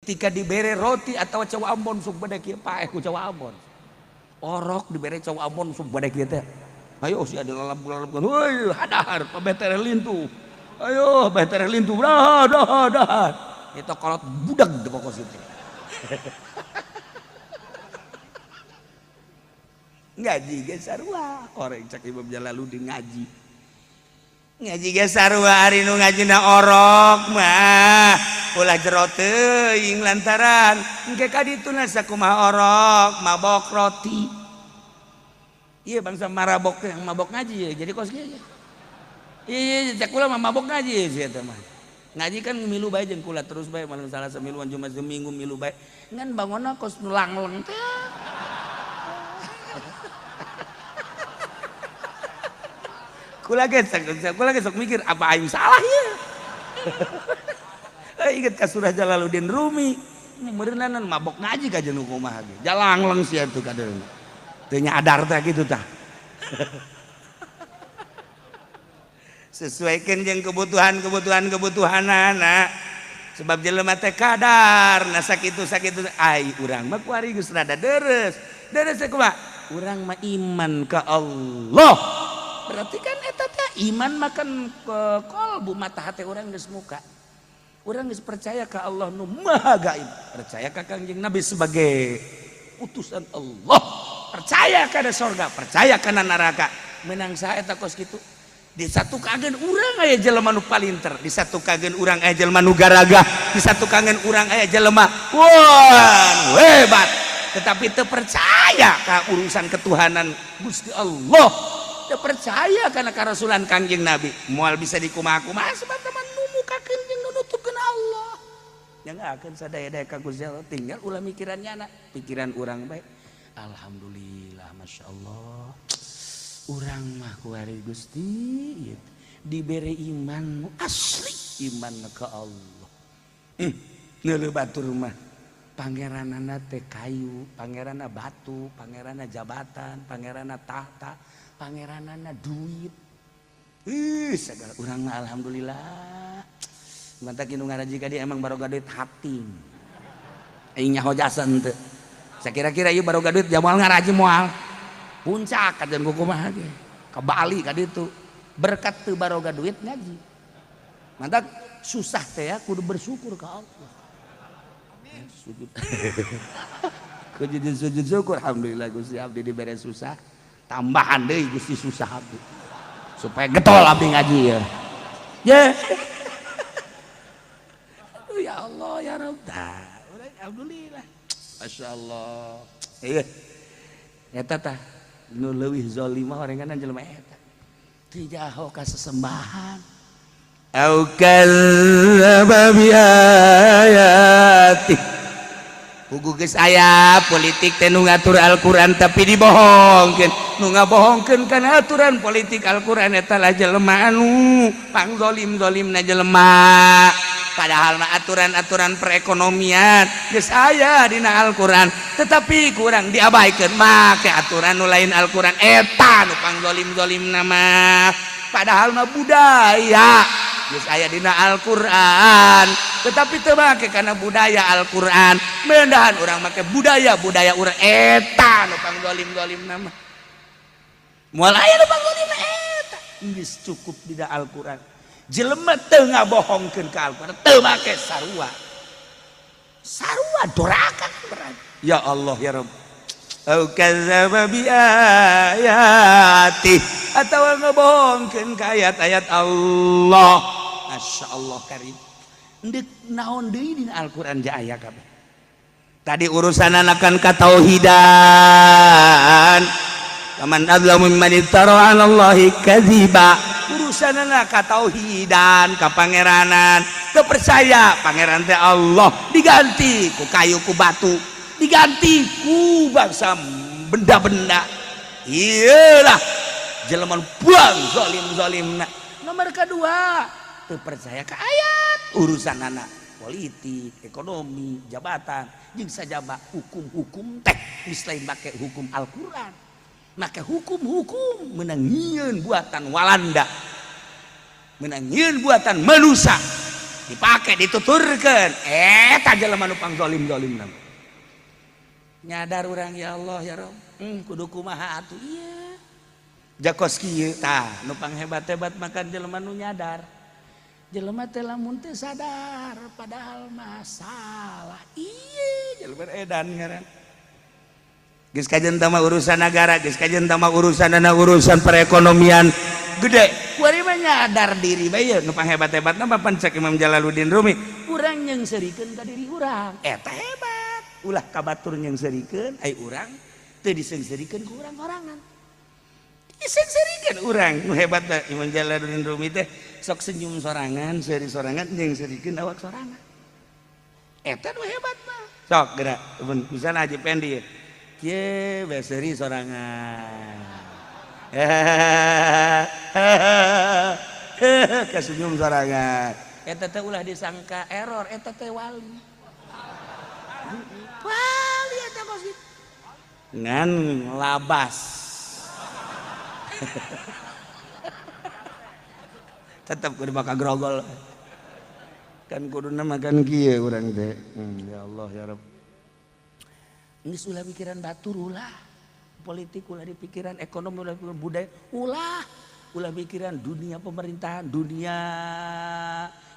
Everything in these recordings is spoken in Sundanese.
Ketika dibere roti atau cau Ambon, sok bade kieu, paeh ku cau Ambon. Orok dibere cau Ambon, sok bade kieu teh. Ayo si ada lalap-lalap, woi, hadahar pabetere lintu. Ayo betere lintu, dah dah dah. Itu kolot budak di pokok situ. Ngaji ge sarua, orang cak Imam Jalaluddin ngaji. Ngaji ge sarua, ari nu ngajina orok mah ulah jero teuing, lantaran engke ka dituna sakumaha orok mabok roti. Iya, bangsa marabok yang mabok ngaji ya, jadi kos kieu. Iya, cak kula mah mabok ngaji sih eta mah. Ngaji kan milu bae jeung kula terus bae, malam salah semiluan, Jumat seminggu milu bae. Ngan bangonna kos nu langleng teh. Kula ge sok mikir apa aing salah ya. Inget ka surah Jalaluddin Rumi, meureunan mabok ngaji ka jeung kumaha ge. Jalangleng sia tuh kadeuna. Teu nyadar teh kitu tah. Sesuaikan jeung kebutuhan-kebutuhan kebutuhanana. Sebab jelema teh kadar, nah sakitu sakitu ai urang mah kuari geus rada deres. Deres teh kumaha? Urang mah iman ka Allah. Berarti kan eta teh iman makan ke kolbu, mata hati urang geus muka. Urang geus percaya ka Allah nu maha gaib, percaya ka Kangjeng Nabi sebagai utusan Allah, percaya kana sorga, percaya kana neraka. Menang saha eta kos kitu? Di satu kagen urang aya jelema nu palinter, di satu kagen urang aya jelema nu garagah, di satu kagen urang aya jelema wah hebat, tetapi teu percaya ka urusan ketuhanan Gusti Allah, teu percaya kana karasulan Kangjeng Nabi, moal bisa dikumaha-kumaha sebab teman nu mukakeun jeung nu nutupkeun Allah. Yang akan sadaya-daya ka Gusti Allah, tinggal ulah mikiran nyana, pikiran urang bae. Alhamdulillah, Masya Allah. Urang mah kuari Gusti dibere iman asli, iman ke Allah. Ngeuleuh batur mah pangeranana teh kayu, pangeranna batu, pangeranna jabatan, pangeranna tahta, pangeranana duit. Ih, segala urang mah alhamdulillah. Mantak nu ngaraji ka dia emang baroga duit hati. Aing nyaho jasan teu. Sakira-kira ieu baroga duit jamal ngaraji moal. Puncak kajian kumaha ge. Ka Bali ka ditu. Berkat teu baroga duit ngaji. Mantak susah teh ya kudu bersyukur ka Allah. Amin. Sujud. Kudu sujud syukur, alhamdulillah Gusti abdi dibere susah. Tambahan deui Gusti susah abdi. Supaya getol abdi ngaji ya. Ya. Ya Allah ya Rabb. Alhamdulillah. Masya Allah. Iya. Eta tah nu leuwih zalimah orenganan jelema eta. Teu jaho ka sesembahan. Au kadzdzaba bi ayati. Pugu geus aya politik teh nu ngatur Al-Qur'an tapi dibohongkeun. Nu ngabohongkeun kana aturan politik Al-Qur'an eta lah jelema anu pangzolim-zolimna jelema. Padahal mah aturan-aturan perekonomian geus aya dina Al-Qur'an, tetapi kurang diabaikeun make aturan nu lain Al-Qur'an eta nu pangzolim-zolimna mah. Padahal mah budaya geus aya dina Al-Qur'an, tetapi teu make kana budaya Al-Qur'an. Mendahan urang make budaya-budaya urang eta nu pangzolim-zolimna mah. Moal aya nu pangzolimna eta. Geus cukup dina Al-Qur'an. Jelema teu ngabohongkeun ka Al-Qur'an, teu make sarua. Sarua doraka berarti. Ya Allah ya Rabb. Au kadzdzaba bi ayati atawa ngabohongkeun ka ayat-ayat Allah. Masya Allah karim. Ndek naon deui dina Al-Qur'an ja aya kabeh. Tadi urusan anakan katauhidan. Faman adzlamu mimman iftara 'ala Allahi kadziba. Urusanana katauhidan, ka pangeranan. Teu percaya pangeran teh Allah, diganti ku kayu, ku batu, diganti ku bangsa benda-benda. Iyalah jelema buang zalim-zalimna. Nomor kedua, teu percaya ka ayat urusan anak politik, ekonomi, jabatan, jeung sajaba hukum-hukum teh geus lain make hukum Al-Qur'an. Maka hukum-hukum menang nyieun buatan Walanda, menang nyieun buatan manusia. Dipake dituturkeun. Eta jelema nu pangzolim-zolim nama. Nyadar urang ya Allah ya Rob. Kudu kumaha atuh ieu. Jakos kieu tah nu panghebat-hebat makan jelema nu nyadar. Jelema teh lamun teu sadar padahal masalah. Ieu jelema edan ngaran. Geus kajen mah urusan negara, geus kajen mah urusan dana urusan perekonomian gede. Kuari mah nyadar diri bae ieu nu panghebat-hebatna mah pan cek Imam Jalaluddin Rumi. Urang nyeungseurikeun ka diri urang. Eta hebat. Ulah ka batur nyeungseurikeun, ai urang teu diseungseurikeun ku urang sorangan. Diseungseurikeun urang nu hebat teh Imam Jalaluddin Rumi teh sok senyum sorangan, seuri sorangan nyeungseurikeun awak sorangan. Eta nu hebat mah. Sok geura, misalnya Haji Pendi ya. Kieu bae seuri sorangan. Kasenyum sorangan. Eta teh ulah disangka error, eta teh wali. Wali eta kos kitu. Ngan labas. Tetep kudu bakal grogol. Kan kuduna makan kieu urang teh. Ya Allah ya Rabb. Geus ulah pikiran batur ulah. Politik ulah dipikiran, ekonomi ulah pikiran, budaya ulah. Ulah pikiran dunia pemerintahan, dunia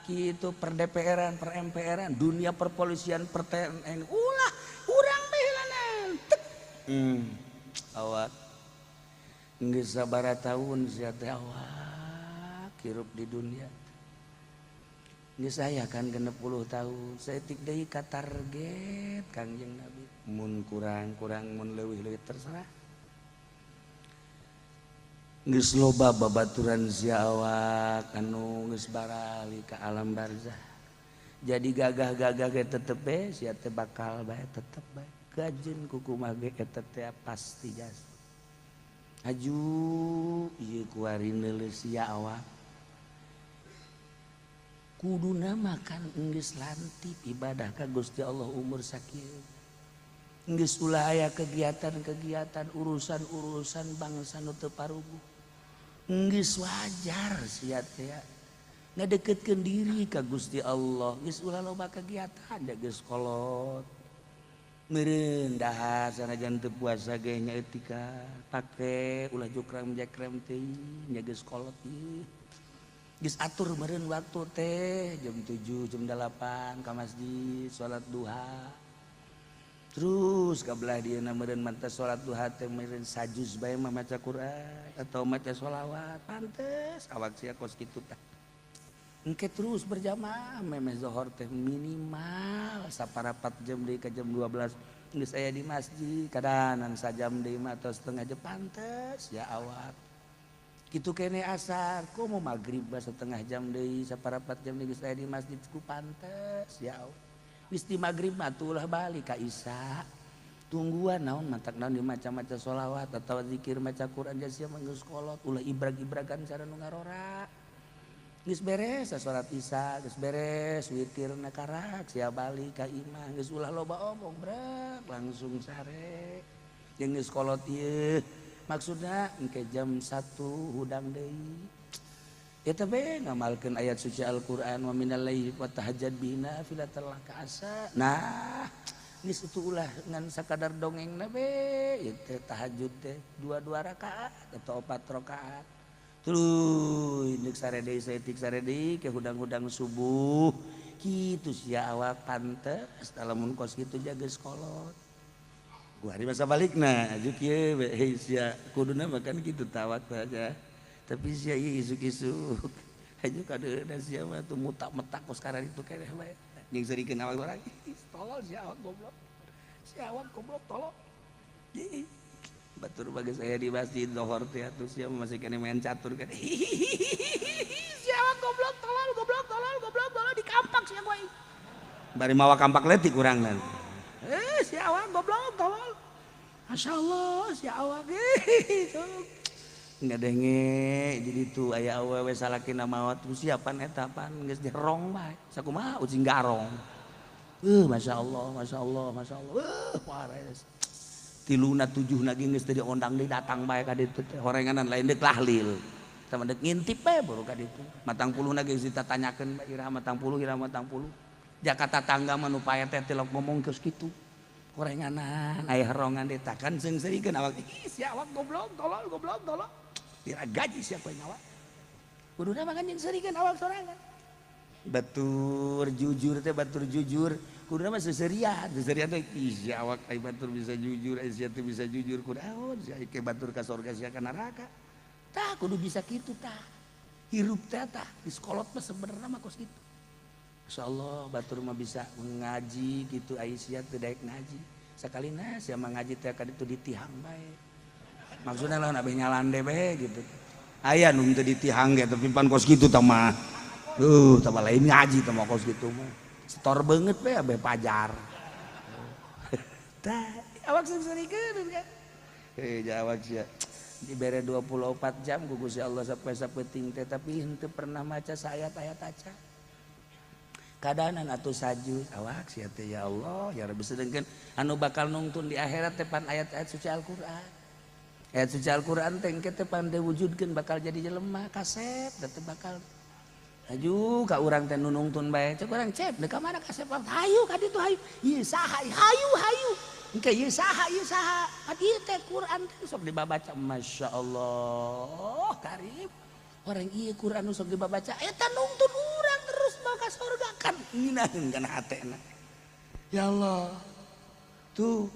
gitu per DPR-an, per MPR-an, dunia perpolisian, per TNI ulah. Urang behelanan. Tek. Awak geus sabaraha tahun sia teh awak hirup di dunia. Geus aya kan 60 tahun, saeutik deui ka target Kangjeng Nabi. Mun kurang-kurang mun leuwih-leuwih terserah. Geus loba babaturan sia awak anu geus barali ka alam barzah. Jadi gagah-gagah ge tetep be sia teh bakal bae tetep bae. Gajeun kukumaha ge eta teh pasti jas. Aju ieu kuari neuleus sia awak. Kuduna makan geus lantip ibadah ka Gusti Allah umur sakieu. Geus ulah aya kegiatan-kegiatan urusan-urusan bangsa nu teu paruguh. Geus wajar sia teh ngadeketkeun diri ka Gusti Allah. Geus ulah loba kegiatan da geus kolot. Meureun dahar sanajan teu puasa ge nya etika pake ulah jukrang jekrem teuing nya geus kolot ieu. Geus atur meureun waktu teh jam 7 jam 8 ka masjid salat duha. Terus kabelah dieuna meureun mantas salat duha teh meureun sajuz bae mah maca Quran atau maca sholawat pantes awak sia kos kitu tah. Engke terus berjamaah memeh zohor teh minimal saparapat jam deui ka jam 12 geus aya di masjid kadanan sajam deui mah atau setengah jam pantes ya awak. Kitu kene asar komo magrib mah setengah jam deui saparapat jam deui geus aya di masjid ku pantes ya awak. Geus di magrib mah tuh ulah balik ka isya. Tungguan naon matak naon di maca-maca sholawat atau zikir maca Quran sia mah geus kolot ulah ibrag-ibragan cara nu ngarora. Geus beres salat isya, geus beres witirna karak sia balik ka imah geus ulah loba omong brek langsung sare. Jeung geus kolot ieu maksudna engke jam 1 hudang deui. Eta bae ngamalkeun ayat suci Al-Qur'an wa minal laili fatahajjad bihi nafilatan laka asa. Nah, geus itu ulah ngan sakadar dongengna be ieu teh tahajud teh 2 rakaat atau 4 rakaat. Tuluy deuk sare deui saeutik sare deui ke hudang-hudang subuh. Kitu sia awak pantes lamun kos kitu jaga kolot. Gua hari masa balikna aju kieu we hei sia kuduna makan kitu tawak saja. Tapi sia ieu isuk-isuk aju kadeuna sia mah tuh mutak-metak kos sekarang itu keneh bae. Jeung seurikeun awak urang tolol sia awak goblok. Sia awak goblok tolol. Batur bagi saya di masjid zohor teh atuh sia masih kene main catur kan. Sia awak goblok tolol goblok tolol goblok tolol dikampak sia gua. Bari mawa kampak leutik urang dan. Sia awak goblok tolol. Masyaallah sia awak nggak denge jadi tuh aya awewe salakina maot siapan eta pan geus dirong bae sakumaha ucing garong. Masyaallah masyaallah masyaallah. Wares. Tiluna tujuh lagi geus teu diondang deui datang bae ka ditu teh horenganan lain deuk tahlil. Eta mah dek ngintip bae baru ka ditu. 40na geus ditanyakeun iraha 40, iraha 40. Jakarta tangga mah nu pae teh tilok ngomong geus kitu. Korenganan aya herongan ditakan seungseurikeun awak. Ih, sia awak goblok, tolol, goblok, tolol. Dira gaji sia koe nyawa. Kuduna mah kan nyeungseurikeun awak sorangan. Batur jujur teh, batur jujur kuduna mah seserian, seserian teh, ih, sia awak ai batur bisa jujur, ai sia teh bisa jujur, kunaon sia ke batur ka surga, sia ka neraka. Tah, kudu bisa kitu tah. Hirup teh tah di sekolot mah sebenarnya mah kos kitu. Insyaallah batur mah bisa ngaji gitu, ai sia teu daek ngaji. Sakalina sia mah ngaji teh ka ditu ditihang bae. Maksudna lah nabe nyalande bae gitu. Aya nu teu ditihang ge, tapi pan kos kitu tah mah. Tambah lain ngaji tah mah kos kitu mah. Setor banget bae abe pajar. Tah, awak seungseurikeun kan. Eh, awak sia dibere 24 jam ku Gusti Allah sampai sapeting teh, tapi henteu pernah maca saayat-ayat aca. Kadanan atuh sajud awak sia teh, ya Allah, ya Rabbi, sedengkeun anu bakal nungtun di akhirat teh pan ayat-ayat suci Al-Qur'an. Ayat suci Al-Qur'an teh engke teh pan diwujudkeun bakal jadi jelema kasep teh bakal. Aju ka urang teh nu nungtun bae. Cek urang, "Cep, deuk ka mana kasep?" "Hayu ka ditu, hayu." "Ieu saha?" "Hayu, hayu." Engke ieu saha, ieu saha? Ka dieu teh Quran teh sok dibabaca. Masya Allah, karib. Orang ieu Quran nu sok dibabaca eta nungtun urang terus mau ka surga kan nginaheun kana hatena. Ya Allah. Tuh.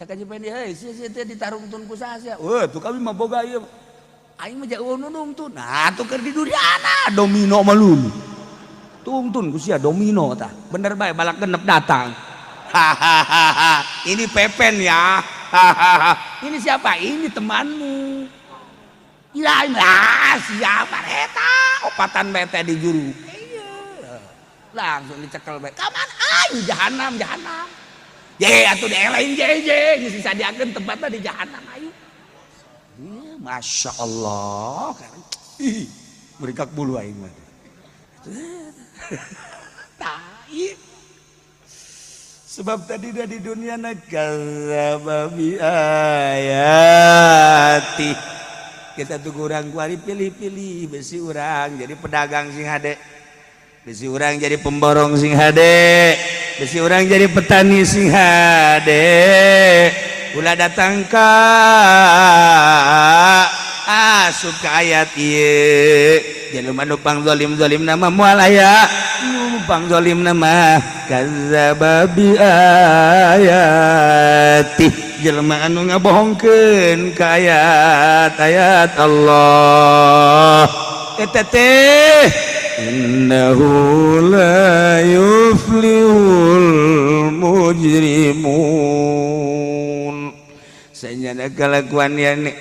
Cak aja pengen, "Hei, sia sia teh ditarungtun ku saha sia?" "Wah, tuh kami mah boga ieu. Aing mah jauh nu nungtun." Nah, tuh keur di duriana domino mah lulu. Tungtun ku sia domino tah. Bener bae balak genep datang. "Hahaha, ini Pepen ya. Hahaha. Ini siapa?" "Ini temanmu." "Ya, ah, siapa eta?" Opatan bete di juru. Iya. Langsung dicekel bae. "Kaman ayo jahanam, jahanam." Ye atuh dielain je je geus disadiakeun tempatna di jahanam ayo. Iya, Masya Allah. Ih, mereka bulu aing mah. Tai. Sebab tadi dah di dunia kadzdzaba bi ayati. Kita tuh kurang kuari pilih-pilih, besi urang jadi pedagang sing hade. Besi urang jadi pemborong sing hade. Besi urang jadi petani sing hade. Ulah datang ka asup ka ayat ieu. Jelema nu pang zalim-zalim nama moal aya. Nu pang zalim nama kadzdzaba bi ayati. Jelema anu ngabohongkeun ka ayat-ayat Allah. Eta teh innahu la yuflihul mujrimun. Sanyana kalakuan yani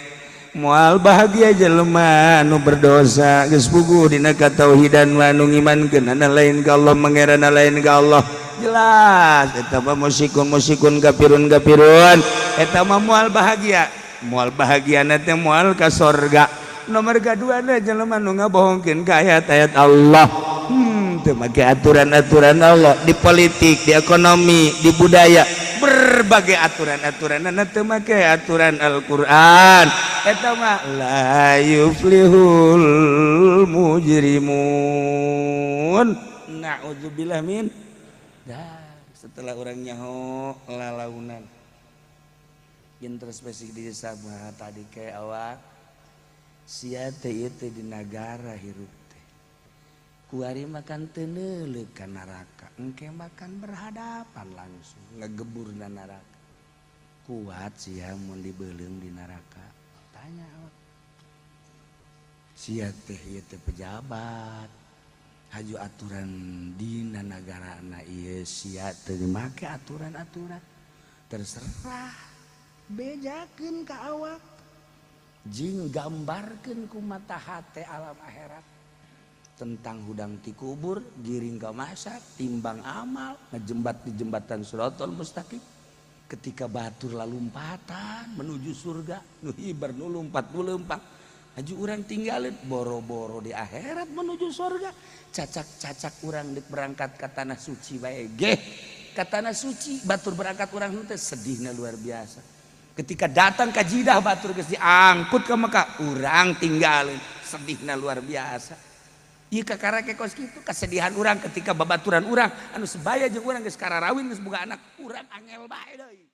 moal bahagia jelema nu berdosa, geus puguh dina katauhidan wa nu ngimankeun lain ka Allah, mangerana lain ka Allah. Jelas eta mah musyrikun, musyrikun, kafirun, kafirun. Eta mah moal bahagia, moal bahagia teh moal ka sorga. Nomor kedua ada jelema nu ngabohongkeun ka ayat-ayat Allah, teu make aturan-aturan Allah di politik, di ekonomi, di budaya, berbagai aturan-aturan teu make aturan Al-Qur'an. Eta mah la yuflihul mujrimun, na'udzubillah min. Dah, setelah orang nyaho lalaunan introspeksi diri sama tadi kayak awak sia teh ieu teh di nagara hirup teh kuari makan teu neuleuk ka neraka, engke makan berhadapan langsung ngegebur na neraka. Kuat sia mun dibeuleum di neraka? Tanya awak sia teh ieu teh pejabat, haju aturan dina nagara na ieu sia teu dimake aturan-aturan, terserah bejakeun ka awak jing gambarkeun ku mata hate alam akhirat tentang hudang ti kubur, giring ka mahsyar, timbang amal, ngejembat di jembatan Shirathol Mustaqim, ketika batur lalumpatan menuju surga, nu hibar, nu lumpat, nu lempang, haju urang tinggalin boro-boro di akhirat menuju surga, cacak-cacak urang dek berangkat ke tanah suci bae geh. Ke tanah suci batur berangkat urang teh sedihna luar biasa. Ketika datang ke Jidah, batur geus diangkut ke Mekah, urang tinggalin, sedihna luar biasa. Ieu kakara ke kos kitu kesedihan urang ketika babaturan urang anu sebaya jeung urang geus kararawin, geus boga anak, urang angel bae deui.